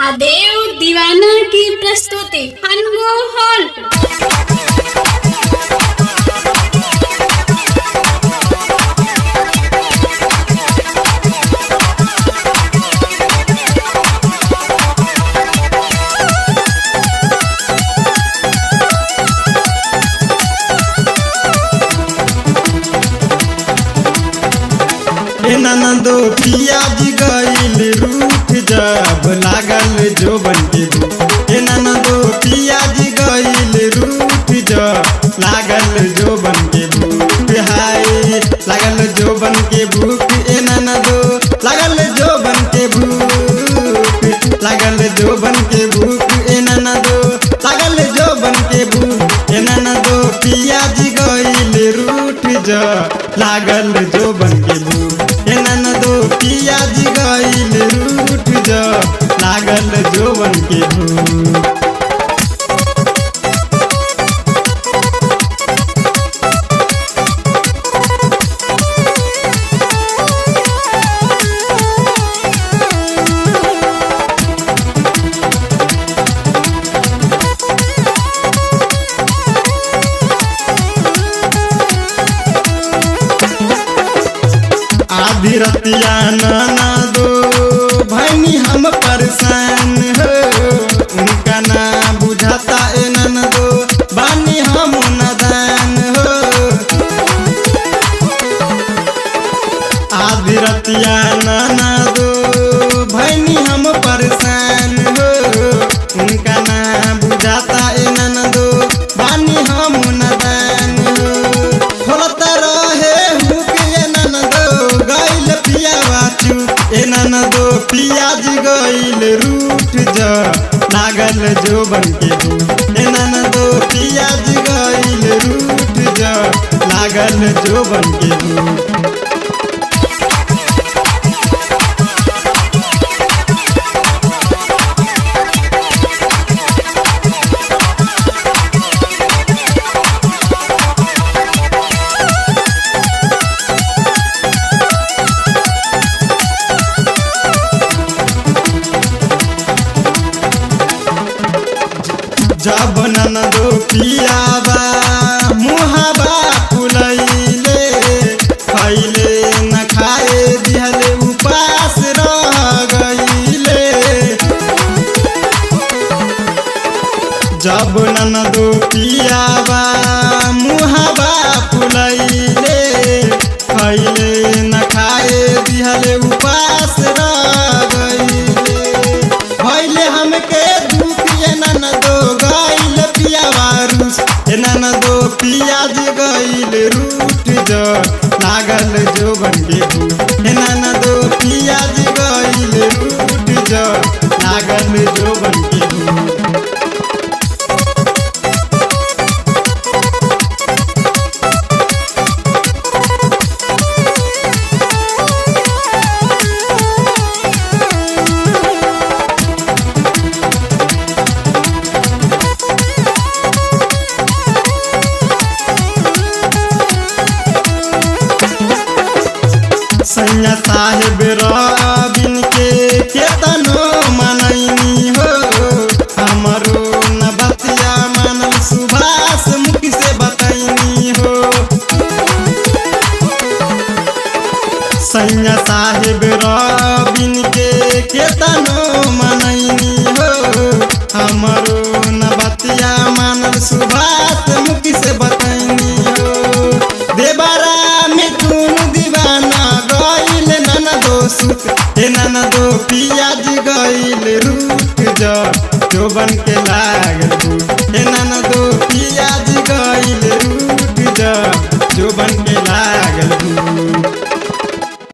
महादेव दीवाना की प्रस्तुति हनगो हॉल्ट। ए ननदो पियाज गईल रूठ जब लागल जो बनके। ए ननदो पियाज गईल रूठ जब लागल जो बनके भूख, हाय लागल जो बनके भूख। ए ननदो लागल जो बनके भूख, लागल जो बनके भूख। ए ननदो लागल जो बनके भूख। ए ननदो पियाज गईल रूठ जब लागल जो बनके भूख। ए ननदो पियाज गईल रूठ जब लागल जो बनके भूख। आधी रतिया नाना दो भैनी हम परेशान हो, उनका ना बुझाता ए ननदो बानी हम नदान हो। आधी रतिया नाना दो भैनी हम परेशान हो, उनका ना बुझाता ए ननदो बानी हम नदान हो। खोलता रहे हुक ए ननदो गईल पियावा चूक। ए ननदो पियाज गईल रूठ जा लागल जो बनके भूख। ए ननदो पियाज गईल रूठ जा लागल जो बनके भूख। जब ननदो पियाबा मुहाबा फुलैले, खैले न खाए दिहले उपास रह गईले। जब ननदो पियाबा मुहाबा फुलैले, खैले न खाए दिहले उपास रह गईले। भैले हमके दुख ए ननदो गईल पियावा रूस। ए ननदो पियाज गईल रूठ जा लागल जो बनके भूख। ए ननदो पियाज गईल रूठ जा लागल जो बनके भूख। सैया साहेब रबिन के केतनो मनैनी हो, हमरो न बतिया मानल सुभाष मुख से बतैनी हो। सैया साहेब रबिन के केतनो मनैनी हो, हमरो न बतिया मानल सुभाष मुख से बतैनी हो। देवरा मिथुन दीवाना गईल ननदो सुत। ए ननदो पियाज गईल रूठ जा जो बन के लागल भूख। ए ननदो पियाज